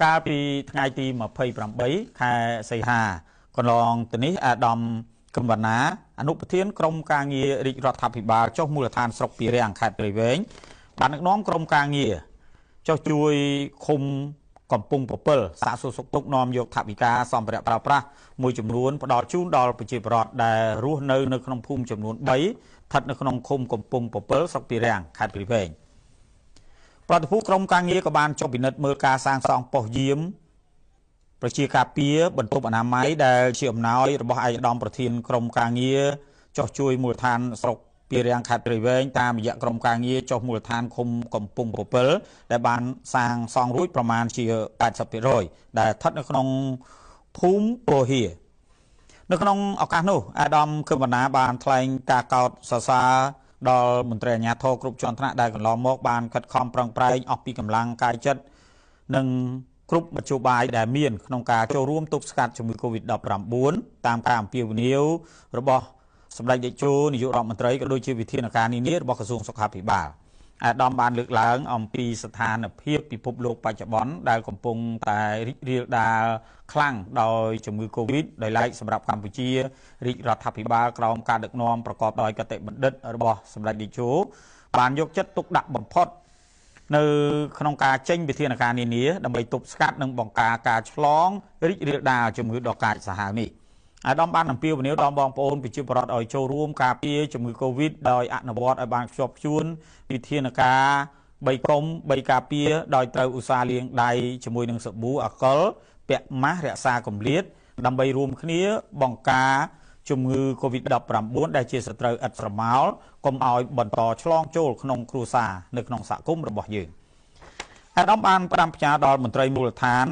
កាលពីថ្ងៃទី28ខែសីហាកន្លងទៅនេះ អាដាមគឹមវណ្ណាអនុប្រធានក្រុមការងាររាជរដ្ឋាភិបាលចុះមូលដ្ឋានស្រុកពីរាំងខេត្តព្រៃវែង បានដឹកនាំក្រុមការងារចុះជួយឃុំកំពង់ពពិល សាកសួរសុខទុក្ខ នាំយកថវិកាសម្ភារៈប្រើប្រាស់មួយចំនួនផ្ដល់ជូនដល់ប្រជាពលរដ្ឋដែលរស់នៅនៅក្នុងភូមិចំនួន3ស្ថិតនៅក្នុងឃុំកំពង់ពពិល ស្រុកពីរាំង ខេត្តព្រៃវែង។ ប្រតិភូក្រុមការងារក៏បានចុះពិនិត្យមើលការសាងសង់ប៉ុស្តិ៍យាមប្រជាការពារបន្ទប់អនាម័យ ដែលជាអំណោយរបស់ឯកឧត្តមប្រធានក្រុមការងារចុះជួយមូលដ្ឋានស្រុកពីរាំងខេត្តព្រៃវែង តាមរយៈក្រុមការងារចុះមូលដ្ឋានឃុំកំពង់ពពិល ដែលបានសាងសង់រួចប្រមាណជា80% ដែលស្ថិតនៅក្នុងភូមិពោហៀ។ នៅក្នុងឱកាសនោះ អាដាមគឹមបណ្ណាបានថ្លែងការកោតសរសើរដល់មន្ត្រីអាជ្ញាធរគ្រប់ជាន់ថ្នាក់ ដែលកន្លងមកបានខិតខំប្រឹងប្រែងអស់ពីកម្លាំងកាយចិត្ត និងគ្រប់មធ្យោបាយដែលមាន ក្នុងការចូលរួមទប់ស្កាត់ជំងឺ Covid-19 តាមការអំពាវនាវរបស់សម្ដេចតេជោនាយករដ្ឋមន្ត្រី ក៏ដូចជាវិធានការនានារបស់ក្រសួងសុខាភិបាល។ អាដាមបានលើកឡើងអំពីស្ថានភាពពិភពលោកបច្ចុប្បន្ន ដែលកំពុងតែរីករាលដាលខ្លាំងដោយជំងឺ Covid ដោយឡែកសម្រាប់កម្ពុជា រាជរដ្ឋាភិបាលក្រោមការដឹកនាំប្រកបដោយគតិបណ្ឌិតរបស់សម្ដេចតេជោ បានយកចិត្តទុកដាក់បំផុតនៅក្នុងការចេញវិធានការនានា ដើម្បីទប់ស្កាត់និងបង្ការការឆ្លងរីករាលដាលជំងឺដ៏កាចសាហាវនេះ។ អាដាមបានអំពាវនាវដល់បងប្អូនប្រជាពលរដ្ឋឲ្យចូលរួមការពារជំងឺ Covid ដោយអនុវត្តឲ្យបានខ្ជាប់ខ្ជួនវិធានការ3កុំ3ការពារ ដោយត្រូវឧស្សាហ៍លាងដៃជាមួយនឹងសាប៊ូអាល់កុល ពាក់ម៉ាស់ រក្សាគម្លាត ដើម្បីរួមគ្នាបង្ការជំងឺ Covid-19 ដែលជាសត្រូវឥតស្រមោល កុំឲ្យបន្តឆ្លងចូលក្នុងគ្រួសារនៅក្នុងសហគមន៍របស់យើង។ អាដាមបានផ្ដាំផ្ញើដល់មន្ត្រីមូលដ្ឋាន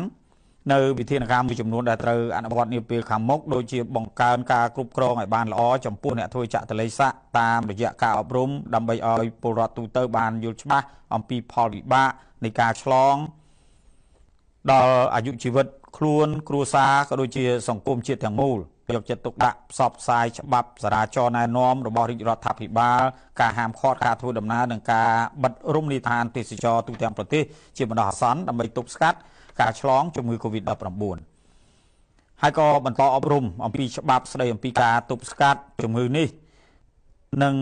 នៅវិធានការមួយចំនួនដែលត្រូវអនុវត្តនាពេលខាងមុខ ដូចជាបង្កើនការគ្រប់គ្រងឲ្យបានល្អចំពោះអ្នកធ្វើចតល័យស័ក តាមរយៈការអប់រំ ដើម្បីឲ្យពលរដ្ឋទូទៅបានយល់ច្បាស់អំពីផលវិបាកនៃការឆ្លងដល់អាយុជីវិតខ្លួនគ្រួសារ ក៏ដូចជាសង្គមជាតិទាំងមូល យកចិត្តទុកដាក់ផ្សព្វផ្សាយច្បាប់សារាចរណែនាំរបស់រាជរដ្ឋាភិបាល ការហាមឃាត់ការធ្វើដំណើរ និងការបិទរមណីយដ្ឋានទេសចរទូទាំងប្រទេសជាបណ្ដោះអាសន្ន ដើម្បីទប់ស្កាត់ការឆ្លងជំងឺ Covid-19 ហើយក៏បន្តអប់រំអំពីច្បាប់ស្តីអំពីការទប់ស្កាត់ជំងឺនេះ និង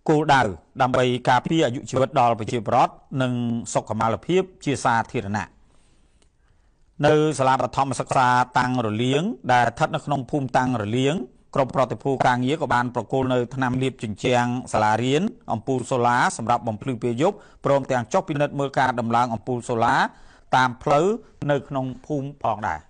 គោលដៅដើម្បីការពារអាយុជីវិតដល់ប្រជាពលរដ្ឋ និងសុខុមាលភាពជាសាធារណៈ។ នៅសាលាបឋមសិក្សាតាំងរលៀង ដែលស្ថិតនៅក្នុងភូមិតាំងរលៀង ក្រុមប្រតិភូការងារក៏បានប្រគល់នៅថ្នាំលាបជញ្ជាំងសាលារៀន អំពូលសូឡាសម្រាប់បំភ្លឺពេលយប់ ព្រមទាំងចុះពិនិត្យមើលការដំឡើងអំពូលសូឡាតាមផ្លូវនៅក្នុងភូមិផងដែរ។